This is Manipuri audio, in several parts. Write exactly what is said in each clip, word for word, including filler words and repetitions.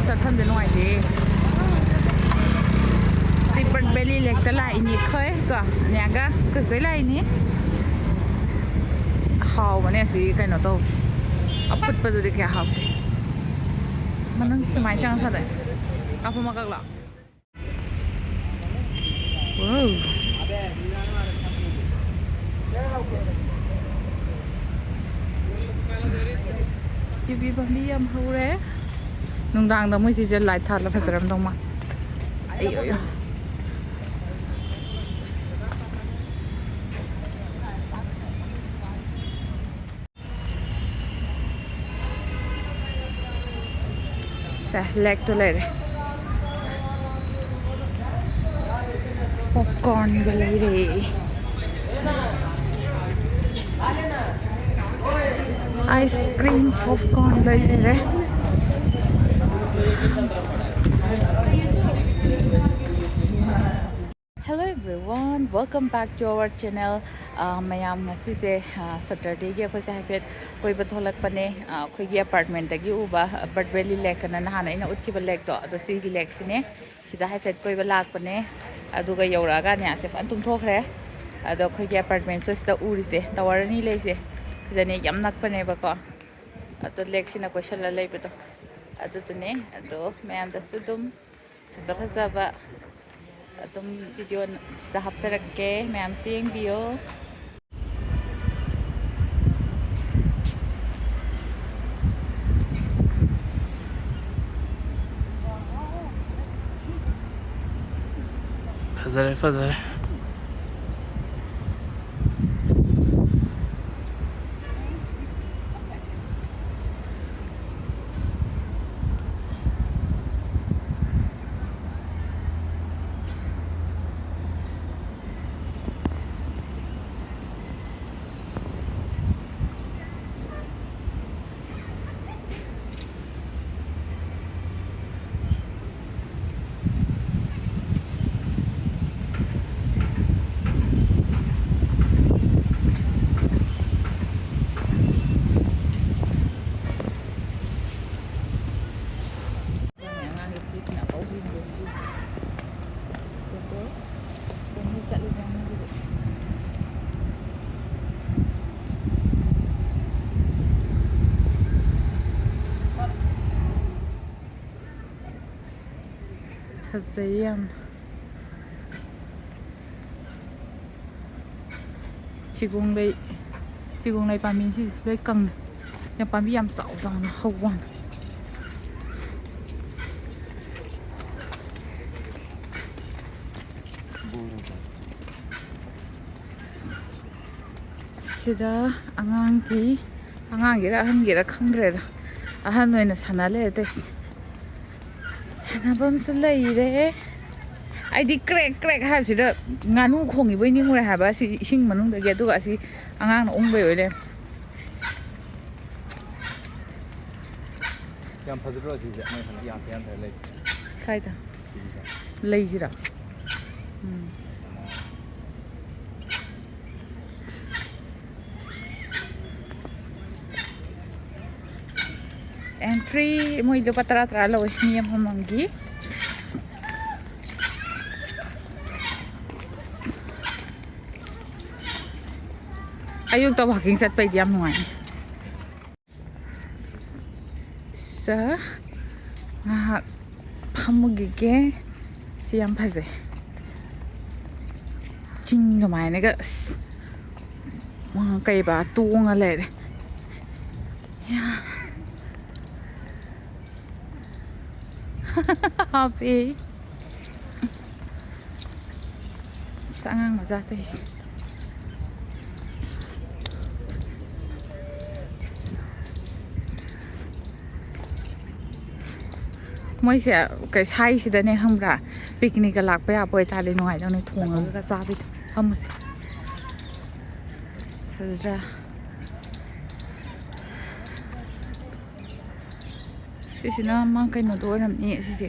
ꯆꯠꯐꯝꯁꯦ ꯅꯨꯡꯉꯥꯏꯇꯦ꯫ ꯁꯤ ꯕꯔꯠ ꯚꯦꯂꯤ ꯂꯦꯛꯇ ꯂꯥꯛꯏꯅꯤ ꯑꯩꯈꯣꯏ ꯀꯣ꯫ ꯅꯤꯌꯥꯒ ꯑꯩꯈꯣꯏ ꯂꯥꯛꯏꯅꯤ꯫ ꯍꯥꯎꯕꯅꯦ ꯑꯁꯤ ꯀꯩꯅꯣ ꯇꯧꯕꯁꯦ꯫ ꯑꯐꯨꯠꯄꯗꯨꯗꯤ ꯀꯌꯥ ꯍꯥꯎꯇꯦ꯫ ꯃꯅꯨꯡ ꯁꯨꯃꯥꯏꯅ ꯆꯪꯉ ꯊꯥꯗꯣꯛꯑꯦ꯫ ꯀꯥꯞꯄ ꯃꯀꯛꯂꯣ? ꯋꯥꯎ꯫ ꯌꯨꯕꯤ ꯄꯥꯝꯕꯤ ꯌꯥꯝ ꯍꯧꯔꯦ꯫ ꯅꯨꯡꯗꯥꯡꯗ ꯃꯣꯏ ꯁꯤꯁꯦ ꯂꯥꯏꯠ ꯊꯥꯜꯂ ꯐꯖꯔꯝꯗꯧ ꯃꯥꯜꯂꯦ꯫ ꯑꯩ, ꯑꯩ, ꯑꯩ꯫ ꯁꯦ, ꯂꯦꯛꯇꯣ ꯂꯩꯔꯦ꯫ ꯄꯣꯞꯀꯣꯔꯟꯒ ꯂꯩꯔꯦ꯫ ꯑꯥꯏꯁ ꯀ꯭ꯔꯤꯝ, ꯄꯣꯞꯀꯣꯔꯟ ꯂꯩꯔꯦ꯫ Hello everyone, welcome back to our channel. ꯑꯥ, ꯃꯌꯥꯝ, ꯉꯁꯤꯁꯦ, ꯑꯥ, ꯁꯇꯔꯗꯦꯒꯤ ꯑꯩꯈꯣꯏꯁꯦ ꯍꯥꯏꯐꯦꯠ ꯀꯣꯏꯕ ꯊꯣꯛꯂꯛꯄꯅꯦ꯫ ꯑꯥ, ꯑꯩꯈꯣꯏꯒꯤ ꯑꯦꯄꯥꯔꯠꯃꯦꯟꯇꯒꯤ ꯎꯕ ꯕꯔꯠ ꯚꯦꯂꯤ ꯂꯦꯛ ꯑꯅ ꯅꯍꯥꯟ ꯑꯩꯅ ꯎꯠꯈꯤꯕ ꯂꯦꯛꯇꯣ, ꯑꯗꯣ ꯁꯤꯒꯤ ꯂꯦꯛꯁꯤꯅꯦ꯫ ꯁꯤꯗ ꯍꯥꯏꯐꯦꯠ ꯀꯣꯏꯕ ꯂꯥꯛꯄꯅꯦ꯫ ꯑꯗꯨꯒ ꯌꯧꯔꯛꯑꯒꯅꯦ ꯑꯁꯦ ꯐꯖꯅ ꯇꯨꯝꯊꯣꯛꯈ꯭ꯔꯦ꯫ ꯑꯗꯣ ꯑꯩꯈꯣꯏꯒꯤ ꯑꯦꯄꯥꯔꯠꯃꯦꯟꯁꯨ ꯁꯤꯗ ꯎꯔꯤꯁꯦ, ꯇꯋꯥꯔ ꯑꯅꯤ ꯂꯩꯁꯦ, ꯁꯤꯗꯅꯦ ꯌꯥꯝ ꯅꯛꯄꯅꯦꯕꯀꯣ꯫ ꯑꯗꯣ ꯂꯦꯛꯁꯤꯅ ꯀꯣꯏꯁꯜꯂ ꯂꯩꯕꯗꯣ ꯑꯗꯨꯗꯨꯅꯦ꯫ ꯑꯗꯣ ꯃꯌꯥꯝꯗꯁꯨ ꯑꯗꯨꯝ ꯐꯖ ꯐꯖꯕ ꯑꯗꯨꯝ ꯚꯤꯗꯤꯑꯣ ꯁꯤꯗ ꯍꯥꯞꯆꯔꯛꯀꯦ, ꯃꯌꯥꯝꯁꯨ ꯌꯦꯡꯕꯤꯌꯣ꯫ ꯐꯖꯔꯦ, ꯐꯖꯔꯦ꯫ ꯐꯖꯩ ꯌꯥꯝ꯫ ꯆꯤꯒꯣꯡꯂꯩ, ꯆꯤꯒꯣꯡꯂꯩ ꯄꯥꯝꯕꯤꯁꯤ ꯂꯣꯏ ꯀꯪꯉꯦ꯫ ꯌꯥꯝ ꯄꯥꯝꯕꯤ ꯌꯥꯝ ꯆꯥꯎ ꯆꯥꯎꯅ ꯍꯧꯕ ꯋꯥꯅꯤ꯫ ꯁꯤꯗ ꯑꯉꯥꯡꯒꯤ, ꯑꯉꯥꯡꯒꯤꯔ ꯑꯍꯟꯒꯤꯔ ꯈꯪꯗ꯭ꯔꯦꯗ, ꯑꯍꯟ ꯑꯣꯏꯅ ꯁꯥꯟꯅ ꯂꯩꯔꯦ ꯇꯧꯏꯁꯦ꯫ ꯁꯥꯟꯅꯐꯝꯁꯨ ꯂꯩꯔꯦ꯫ ꯑꯩꯗꯤ ꯀ꯭ꯔꯦꯛ ꯀ꯭ꯔꯦꯛ ꯍꯥꯏꯕꯁꯤꯗ ꯉꯥꯅꯨ ꯈꯣꯡꯉꯤꯕꯣꯏ ꯅꯤꯡꯉꯨꯔꯦ ꯍꯥꯏꯕ, ꯑꯁꯤ ꯏꯁꯤꯡ ꯃꯅꯨꯡꯗꯒꯤ, ꯑꯗꯨꯒ ꯑꯁꯤ ꯑꯉꯥꯡꯅ ꯎꯪꯕꯩ ꯑꯣꯏ ꯂꯩꯔꯝꯃꯦ꯫ ꯌꯥꯝ ꯐꯖꯗ꯭ꯔꯣ ꯁꯤꯁꯦ? ꯃꯣꯏ ꯍꯟꯗꯛ ꯌꯥꯝ ꯐꯖ ꯌꯥꯝ ꯐꯖ ꯂꯩ꯫ ꯀꯥꯏꯗ? ꯁꯤꯁꯤꯗ꯫ ꯂꯩꯁꯤꯔꯣ? ꯎꯝ꯫ ꯑꯦꯟꯇ꯭ꯔꯤ ꯃꯣꯏ ꯂꯨꯄꯥ ꯇꯔꯥ ꯇꯔꯥ ꯂꯧꯋꯦ ꯃꯤ ꯑꯃꯃꯝꯒꯤ꯫ ꯑꯌꯨꯛꯇ ꯋꯥꯀꯤꯡ ꯆꯠꯄꯩꯗꯤ ꯌꯥꯝ ꯅꯨꯡꯉꯥꯏꯅꯤ꯫ ꯁ-, ꯉꯥꯏꯍꯥꯛ ꯐꯝꯃꯨꯈꯤꯒꯦ꯫ ꯁꯤ ꯌꯥꯝ ꯐꯖꯩ꯫ ꯆꯤꯡ ꯑꯗꯨꯃꯥꯏꯅꯒ ꯑꯁ, ꯀꯩꯕ ꯇꯣꯡꯉ ꯂꯩꯔꯦ꯫ ꯌꯥ꯫ ꯍꯥꯞꯄꯦ꯫ ꯑꯁ, ꯑꯉꯥꯡ ꯃꯆꯥ ꯇꯧꯔꯤꯁꯦ꯫ ꯃꯣꯏꯁꯦ ꯀꯩ ꯁꯥꯏꯁꯤꯗꯅꯦ ꯈꯪꯕ꯭ꯔꯥ, ꯄꯤꯛꯅꯤꯛꯀ ꯂꯥꯛꯄ ꯌꯥꯕ ꯑꯣꯏꯇꯥꯔꯗꯤ ꯅꯨꯡꯉꯥꯏꯗꯧꯅꯦ, ꯊꯣꯡꯉꯒ ꯆꯥꯕꯤꯗꯣ꯫ ꯐꯝꯃꯨꯁꯦ꯫ ꯐꯖꯗ꯭ꯔꯥ? ꯁꯤꯁꯤꯅ ꯃꯥ ꯀꯩꯅꯣꯗꯣ ꯑꯣꯏꯔꯝꯅꯤ꯫ ꯁꯤꯁꯦ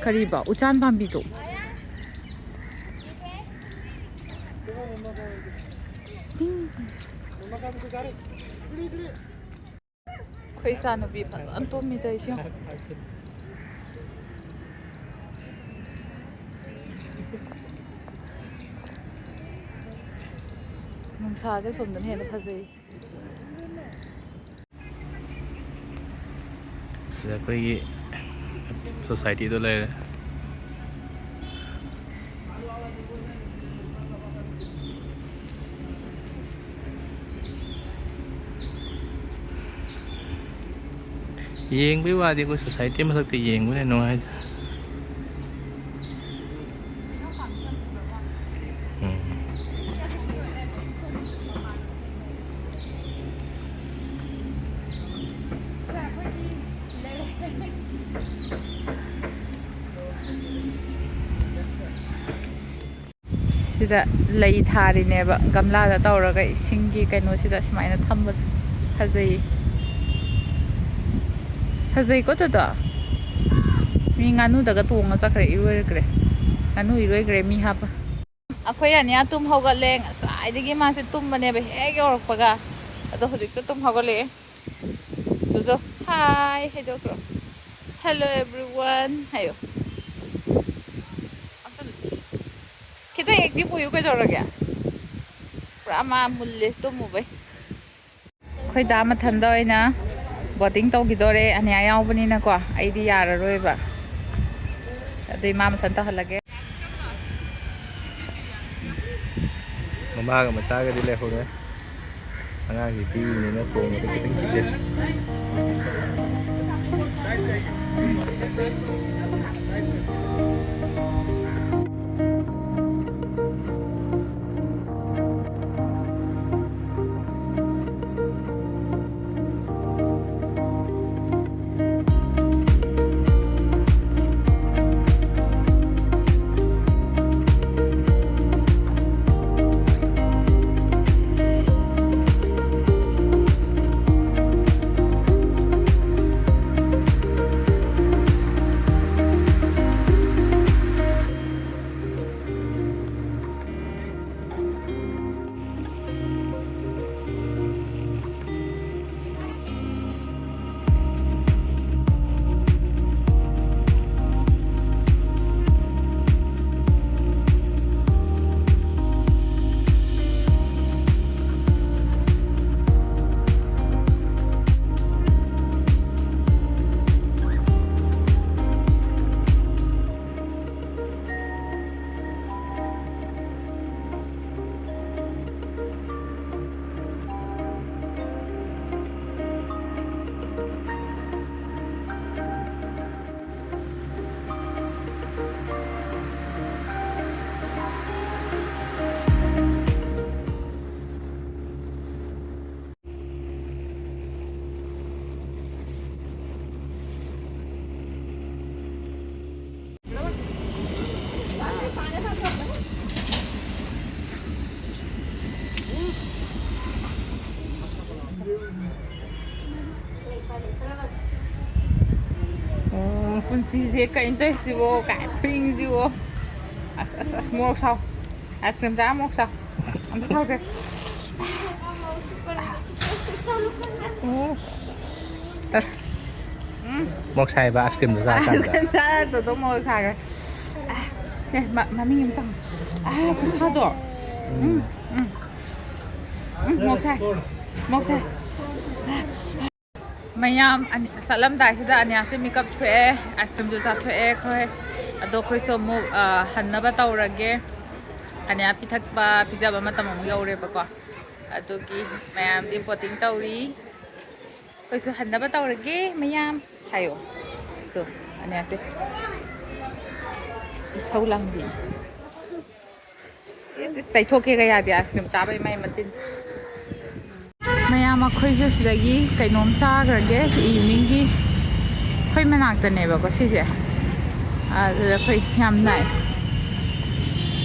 ꯀꯔꯤꯕ? ꯎꯆꯥꯟ ꯄꯥꯝꯕꯤꯗꯣ꯫ ꯇꯤꯡ꯫ ꯑꯩꯈꯣꯏ ꯏꯆꯥꯅꯨꯄꯤ ꯐꯖꯅ ꯇꯨꯝꯃꯤ ꯇꯧꯔꯤꯁꯦ ꯌꯦꯡꯉꯣ꯫ ꯅꯨꯡꯁꯥꯁꯦ ꯁꯣꯝꯗꯅ ꯍꯦꯟꯅ ꯐꯖꯩ꯫ ꯁꯤꯗ ꯑꯩꯈꯣꯏꯒꯤ ꯁꯣꯁꯥꯏꯇꯤꯗꯣ ꯂꯩꯔꯦ꯫ ꯌꯦꯡꯕꯩ ꯋꯥꯗꯤ ꯑꯩꯈꯣꯏ ꯁꯣꯁꯥꯏꯇꯤ ꯃꯊꯛꯇ ꯌꯦꯡꯕꯅ ꯅꯨꯡꯉꯥꯏꯗ꯫ ꯎꯝ꯫ ꯁꯤꯗ ꯂꯩ ꯊꯥꯔꯤꯅꯦꯕ, ꯒꯝꯂꯥꯗ ꯇꯧꯔꯒ ꯏꯁꯤꯡꯒꯤ ꯀꯩꯅꯣꯁꯤꯗ ꯁꯨꯃꯥꯏꯅ ꯊꯝꯕꯗꯣ꯫ ꯐꯖꯩꯌꯦ꯫ ꯐꯖꯩꯀꯣ ꯑꯗꯨꯗꯣ? ꯃꯤ ꯉꯥꯅꯨꯗꯒ ꯇꯣꯡꯉ ꯆꯠꯈ꯭ꯔꯦ, ꯏꯔꯣꯏꯈ꯭ꯔꯦ꯫ ꯉꯥꯅꯨ ꯏꯔꯣꯏꯈ꯭ꯔꯦ ꯃꯤ ꯍꯥꯞꯄ꯫ ꯑꯩꯈꯣꯏ ꯑꯅꯤꯌꯥ ꯇꯨꯝ ꯍꯧꯒꯠꯂꯦ꯫ ꯉꯁꯥꯏꯗꯒꯤ ꯃꯥꯁꯦ ꯇꯨꯝꯕꯅꯦꯕ ꯍꯦꯛ ꯌꯧꯔꯛꯄꯒ꯫ ꯑꯗꯣ ꯍꯧꯖꯤꯛꯇ ꯇꯨꯝ ꯍꯧꯒꯠꯂꯛꯑꯦ꯫ ꯑꯗꯨꯗꯣ ꯍꯥꯏ ꯍꯥꯏꯗꯣꯛꯈ꯭ꯔꯣ꯫ Hello everyone ꯍꯥꯏꯌꯣ꯫ ꯈꯤꯇꯪ active ꯑꯣꯏꯌꯨ ꯀꯩꯗꯧꯔꯒꯦ? ꯄꯨꯔꯥ ꯃꯥ ꯃꯨꯜꯂꯦ ꯇꯨꯝꯃꯨꯕꯩ꯫ ꯑꯩꯈꯣꯏ ꯗꯥ ꯃꯊꯟꯇ ꯑꯣꯏꯅ boating ꯇꯧꯈꯤꯗꯣꯔꯦ, ꯑꯅꯤꯌꯥ ꯌꯥꯎꯕꯅꯤꯅꯀꯣ꯫ ꯑꯩꯗꯤ ꯌꯥꯔꯔꯣꯏꯕ, ꯑꯗꯨꯏ ꯃꯥ ꯃꯊꯟ ꯇꯧꯍꯜꯂꯒꯦ꯫ ꯃꯃꯥꯒ ꯃꯆꯥꯒꯗꯤ ꯂꯩꯍꯧꯔꯦ꯫ ꯑꯉꯥꯡꯁꯤ ꯄꯤꯛꯏꯕꯅꯤꯅ ꯇꯣꯡꯕꯗ ꯈꯤꯇꯪ ꯀꯤꯖꯩ꯫ ꯄꯨꯟꯁꯤꯁꯦ ꯀꯩꯅꯣ ꯇꯧꯔꯤꯁꯤꯕꯣ? ꯀꯥꯏ ꯈꯨꯏꯪꯁꯤꯕꯣ? ꯑꯁ, ꯑꯁ, ꯑꯁ, ꯃꯣꯔꯣꯛ ꯁꯥꯎ꯫ ꯑꯥꯏꯁ ꯀ꯭ꯔꯤꯝ ꯆꯥ, ꯃꯣꯔꯣꯛ ꯁꯥꯎ꯫ ꯑꯝꯇ ꯁꯥꯎꯁꯦ꯫ ꯎꯝ꯫ ꯑꯁ꯫ ꯎꯝ꯫ ꯃꯣꯔꯣꯛ ꯁꯥꯏꯕ ꯑꯥꯏꯁ ꯀ꯭ꯔꯤꯝꯗꯣ ꯆꯥꯔꯀꯥꯟꯗ꯫ ꯑꯥꯏꯁ ꯀ꯭ꯔꯤꯝ ꯆꯥꯔꯛꯇꯗꯣ ꯃꯣꯔꯣꯛ ꯁꯥꯈ꯭ꯔꯦ꯫ ꯑ, ꯁꯦ, ꯃ-, ꯃꯃꯤꯡ ꯑꯃ ꯇꯝꯃꯣ꯫ ꯑ, ꯈꯨꯁꯥꯗꯣ꯫ ꯎꯝ, ꯎꯝ꯫ ꯎꯝ, ꯃꯣꯔꯣꯛ ꯁꯥꯏ꯫ ꯃꯣꯔꯣꯛ ꯁꯥꯏ꯫ ꯃꯌꯥꯝ ꯑꯅꯤ-, ꯆꯠꯂꯝꯗꯥꯏꯁꯤꯗ ꯑꯅꯤꯌꯥꯁꯦ ꯃꯤꯀꯞ ꯊꯣꯛꯑꯦ, ꯑꯥꯏꯁ ꯀ꯭ꯔꯤꯝꯁꯨ ꯆꯥꯊꯣꯛꯑꯦ ꯑꯩꯈꯣꯏ꯫ ꯑꯗꯣ ꯑꯩꯈꯣꯏꯁꯨ ꯑꯃꯨꯛ, ꯑ, ꯍꯟꯅꯕ ꯇꯧꯔꯒꯦ꯫ ꯑꯅꯤꯌꯥ ꯄꯤꯊꯛꯄ, ꯄꯤꯖꯕ ꯃꯇꯝ ꯑꯃꯨꯛ ꯌꯧꯔꯦꯕꯀꯣ꯫ ꯑꯗꯨꯒꯤ ꯃꯌꯥꯝꯗꯤ ꯕꯣꯇꯤꯡ ꯇꯧꯔꯤ꯫ ꯑꯩꯈꯣꯏꯁꯨ ꯍꯟꯅꯕ ꯇꯧꯔꯒꯦ ꯃꯌꯥꯝ꯫ ꯍꯥꯏꯌꯣ꯫ ꯇꯨ, ꯑꯅꯤꯌꯥꯁꯦ꯫ ꯏꯁꯧ ꯂꯥꯡꯕꯤ꯫ ꯏꯁ, ꯏꯁ, ꯇꯩꯊꯣꯛꯀꯦꯒ ꯌꯥꯗꯦ ꯑꯥꯏꯁ ꯀ꯭ꯔꯤꯝ ꯆꯥꯕꯩ ꯃꯥꯏ ꯃꯆꯤꯟ꯫ ꯃꯌꯥꯝ ꯑꯩꯈꯣꯏꯁꯨ ꯁꯤꯗꯒꯤ ꯀꯩꯅꯣꯝ ꯆꯥꯈ꯭ꯔꯒꯦ ꯏꯚꯤꯅꯤꯡꯒꯤ꯫ ꯑꯩꯈꯣꯏ ꯃꯅꯥꯛꯇꯅꯦꯕꯀꯣ ꯁꯤꯁꯦ꯫ ꯑꯗꯨꯗ ꯑꯩꯈꯣꯏ ꯌꯥꯝ ꯅꯛꯑꯦ꯫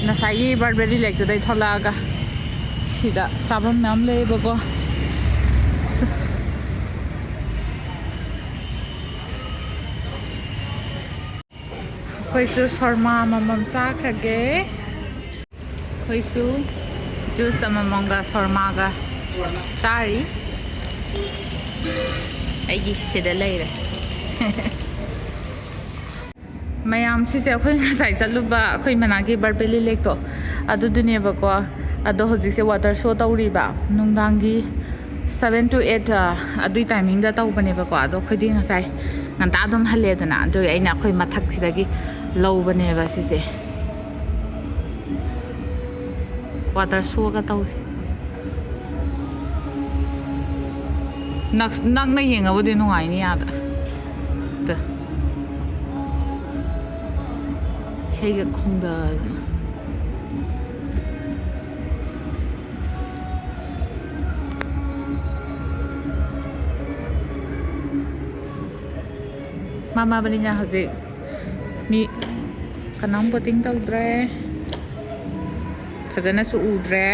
ꯉꯁꯥꯏꯒꯤ ꯕꯥꯔꯕꯦꯔꯤ ꯂꯦꯛꯇꯨꯗꯩ ꯊꯣꯛꯂꯛꯑꯒ ꯁꯤꯗ ꯆꯥꯐꯝ ꯃꯌꯥꯝ ꯂꯩꯌꯦꯕꯀꯣ꯫ ꯑꯩꯈꯣꯏꯁꯨ ꯁꯣꯔꯃꯥ ꯑꯃꯃꯝ ꯆꯥꯈ꯭ꯔꯒꯦ꯫ ꯑꯩꯈꯣꯏꯁꯨ ꯖꯨꯁ ꯑꯃꯃꯝꯒ ꯁꯣꯔꯃꯥꯒ ꯆꯥꯔꯤ꯫ ꯑꯩꯒꯤ ꯁꯤꯗ ꯂꯩꯔꯦ꯫ ꯃꯌꯥꯝ, ꯁꯤꯁꯦ ꯑꯩꯈꯣꯏ ꯉꯁꯥꯏ ꯆꯠꯂꯨꯕ ꯑꯩꯈꯣꯏ ꯃꯅꯥꯛꯀꯤ ꯕꯥꯔꯕꯦꯂꯤ ꯂꯦꯛꯇꯣ ꯑꯗꯨꯗꯨꯅꯦꯕꯀꯣ꯫ ꯑꯗꯣ ꯍꯧꯖꯤꯛꯁꯦ ꯋꯥꯇꯔ ꯁꯣ ꯇꯧꯔꯤꯕ ꯅꯨꯡꯗꯥꯡꯒꯤ seven to eight, ꯑ, ꯑꯗꯨꯏ ꯇꯥꯏꯃꯤꯡꯗ ꯇꯧꯕꯅꯦꯕꯀꯣ꯫ ꯑꯗꯣ ꯑꯩꯈꯣꯏꯗꯤ ꯉꯁꯥꯏ ꯉꯟꯇꯥ ꯑꯗꯨꯝ ꯍꯜꯂꯦꯗꯅ, ꯑꯗꯨꯒꯤ ꯑꯩꯅ ꯑꯩꯈꯣꯏ ꯃꯊꯛꯁꯤꯗꯒꯤ ꯂꯧꯕꯅꯦꯕ ꯁꯤꯁꯦ꯫ ꯋꯥꯇꯔ ꯁꯣꯒ ꯇꯧꯔꯤ꯫ ꯅꯛ-, ꯅꯛꯅ ꯌꯦꯡꯉꯕꯨꯗꯤ ꯅꯨꯡꯉꯥꯏꯅꯤ ꯑꯥꯗ꯫ ꯇ-, ꯏꯁꯩꯒ ꯈꯣꯡꯗꯗꯅ꯫ ꯃꯝꯃꯕꯅꯤꯅ ꯍꯧꯖꯤꯛ ꯃꯤ ꯀꯅꯥꯝ ꯕꯣꯇꯤꯡ ꯇꯧꯗ꯭ꯔꯦ, ꯐꯖꯅꯁꯨ ꯎꯗ꯭ꯔꯦ꯫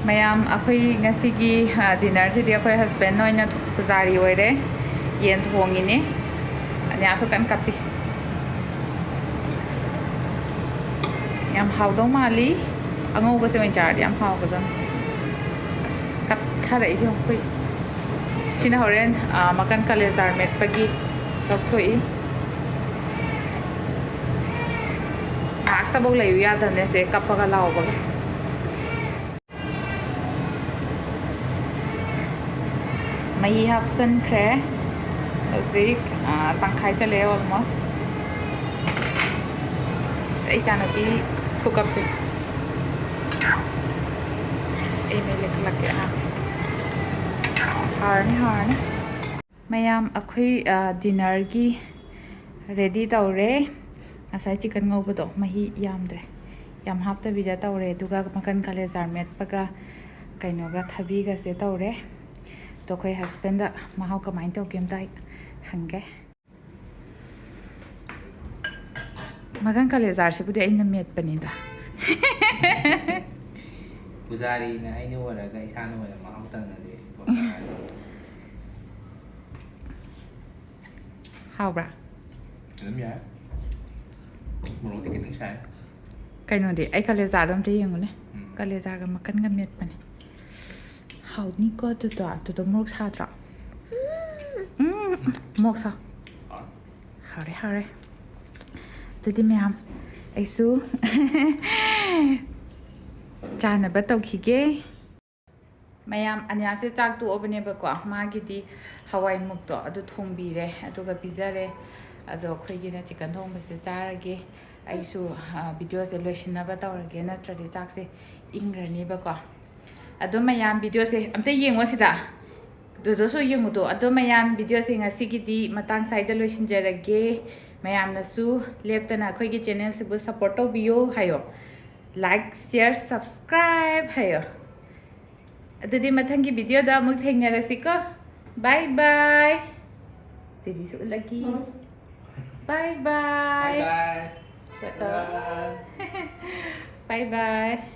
ꯃꯌꯥꯝ, ꯑꯩꯈꯣꯏ ꯉꯁꯤꯒꯤ, ꯑ, dinnerꯁꯤꯗꯤ ꯑꯩꯈꯣꯏ husband ꯑꯣꯏꯅ ꯄꯨꯖꯥꯔꯤ ꯑꯣꯏꯔꯦ꯫ ꯌꯦꯟ ꯊꯣꯡꯉꯤꯅꯦ꯫ ꯑꯅꯤꯌꯥꯁꯨ ꯀꯟꯅ ꯀꯞꯄꯤ꯫ ꯌꯥꯝ ꯍꯥꯎꯗꯧ ꯃꯥꯜꯂꯤ꯫ ꯑꯉꯧꯕꯁꯦ ꯑꯣꯏꯅ ꯆꯥꯔꯗꯤ ꯌꯥꯝ ꯍꯥꯎꯒꯗꯕꯅꯤ꯫ ꯑꯁ, ꯀꯠꯊꯔꯛꯏꯁꯦ ꯌꯦꯡꯉꯨ ꯑꯩꯈꯣꯏ꯫ ꯁꯤꯅ ꯍꯣꯔꯦꯟ, ꯑ, ꯃꯀꯟ ꯀꯥꯂꯦꯖꯥꯔ ꯃꯦꯠꯄꯒꯤ ꯂꯧꯊꯣꯛꯏ꯫ ꯉꯥꯏꯍꯥꯛꯇꯐꯧ ꯂꯩꯌꯨ ꯌꯥꯗꯕꯅꯦ ꯁꯦ, ꯀꯞꯄꯒ ꯂꯥꯎꯕꯒ꯫ ꯃꯍꯤ ꯍꯥꯞꯆꯤꯟꯈ꯭ꯔꯦ꯫ ꯍꯧꯖꯤꯛ, ꯑ, ꯇꯪꯈꯥꯏ ꯆꯜꯂꯦ almost꯫ ꯑꯁ, ꯑꯩ ꯏꯆꯥꯅꯨꯄꯤ ꯈꯨꯀꯞꯁꯦ꯫ ꯑꯩ ꯃꯩ ꯂꯩꯈꯠꯂꯛꯀꯦ꯫ ꯑ꯫ ꯍꯥꯎꯔꯅꯤ, ꯍꯥꯎꯔꯅꯤ꯫ ꯃꯌꯥꯝ, ꯑꯩꯈꯣꯏ, ꯑ, dinnerꯒꯤ ready ꯇꯧꯔꯦ꯫ ꯉꯁꯥꯏ chicken ꯉꯧꯕꯗꯣ ꯃꯍꯤ ꯌꯥꯝꯗ꯭ꯔꯦ, ꯌꯥꯝ ꯍꯥꯞꯇꯕꯤꯗ ꯇꯧꯔꯦ꯫ ꯑꯗꯨꯒ ꯃꯀꯟ ꯀꯥꯂꯦꯖꯥꯔ ꯃꯦꯠꯄꯒ ꯀꯩꯅꯣꯒ ꯊꯕꯤꯒꯁꯦ ꯇꯧꯔꯦ꯫ ꯑꯗꯣ ꯑꯩꯈꯣꯏ husbandꯗ ꯃꯍꯥꯎ ꯀꯃꯥꯏꯅ ꯇꯧꯒꯦ ꯑꯝꯇ ꯑꯩ ꯍꯪꯒꯦ꯫ ꯃꯀꯟ ꯀꯥꯂꯦꯖꯥꯔꯁꯤꯕꯨꯗꯤ ꯑꯩꯅ ꯃꯦꯠꯄꯅꯤꯗ꯫ ꯄꯨꯖꯥꯔꯤꯅ ꯑꯩꯅ ꯑꯣꯏꯔꯒ ꯏꯁꯥꯅ ꯑꯣꯏꯅ ꯃꯍꯥꯎ ꯇꯪꯉꯗꯤ ꯄꯣꯁꯥꯔꯅꯤ꯫ ꯍꯥꯎꯕ꯭ꯔꯥ? ꯑꯗꯨꯝ ꯌꯥꯏ꯫ ꯃꯣꯔꯣꯛꯇꯤ ꯈꯤꯇꯪ ꯁꯥꯏ꯫ ꯀꯩꯅꯣꯗꯤ, ꯑꯩ ꯀꯥꯂꯦꯖꯥꯗꯣ ꯑꯝꯇ ꯌꯦꯡꯉꯨꯅꯦ꯫ ꯎꯝ꯫ ꯀꯥꯂꯦꯖꯥꯒ ꯃꯀꯟꯒ ꯃꯦꯠꯄꯅꯦ꯫ ꯍꯥꯎꯅꯤꯀꯣ ꯑꯗꯨꯗꯣ꯫ ꯑꯗꯨꯗꯣ ꯃꯣꯔꯣꯛ ꯁꯥꯗ꯭ꯔꯣ? ꯎꯝ, ꯃꯣꯔꯣꯛ ꯁꯥ-, ꯍꯥꯎꯔꯦ꯫ ꯍꯥꯎꯔꯦ, ꯍꯥꯎꯔꯦ꯫ ꯑꯗꯨꯗꯤ ꯃꯌꯥꯝ, ꯑꯩꯁꯨ ꯆꯥꯅꯕ ꯇꯧꯈꯤꯒꯦ꯫ ꯃꯌꯥꯝ, ꯑꯅꯤꯌꯥꯁꯦ ꯆꯥꯛ ꯇꯣꯛꯑꯕꯅꯦꯕꯀꯣ, ꯃꯥꯒꯤꯗꯤ ꯍꯋꯥꯏ ꯃꯨꯛꯇꯣ ꯑꯗꯨ ꯊꯣꯡꯕꯤꯔꯦ, ꯑꯗꯨꯒ ꯄꯤꯖꯔꯦ꯫ ꯑꯗꯣ ꯑꯩꯈꯣꯏꯒꯤꯅ chicken ꯊꯣꯡꯕꯁꯦ ꯆꯥꯔꯒꯦ꯫ ꯑꯩꯁꯨ, ꯑ, videoꯁꯦ ꯂꯣꯏꯁꯤꯟꯅꯕ ꯇꯧꯔꯒꯦ, ꯅꯠꯇ꯭ꯔꯗꯤ ꯆꯥꯛꯁꯦ ꯏꯪꯈ꯭ꯔꯅꯤꯕꯀꯣ꯫ ꯑꯗꯣ ꯃꯌꯥꯝ, videoꯁꯦ ꯑꯝꯇ ꯌꯦꯡꯉꯣ ꯁꯤꯗ꯫ ꯑꯗꯨꯗꯁꯨ ꯌꯦꯡꯉꯨꯗꯣ꯫ ꯑꯗꯣ ꯃꯌꯥꯝ, videoꯁꯦ ꯉꯁꯤꯒꯤꯗꯤ ꯃꯇꯥꯡ ꯁ꯭ꯋꯥꯏꯗ ꯂꯣꯏꯁꯤꯟꯖꯔꯒꯦ꯫ ꯃꯌꯥꯝꯅꯁꯨ ꯂꯦꯞꯇꯅ ꯑꯩꯈꯣꯏꯒꯤ channelꯁꯤꯕꯨ support ꯇꯧꯕꯤꯌꯣ ꯍꯥꯏꯌꯣ꯫ Like, share, subscribe ꯍꯥꯏꯌꯣ꯫ ꯑꯗꯨꯗꯤ ꯃꯊꯪꯒꯤ videoꯗ ꯑꯃꯨꯛ ꯊꯦꯡꯅꯔꯁꯤꯀꯣ꯫ Bye bye꯫ ꯇꯦꯗꯤꯁꯨ ꯎꯠꯂꯛꯀꯤ꯫ Bye bye꯫ Bye bye꯫ Bye bye꯫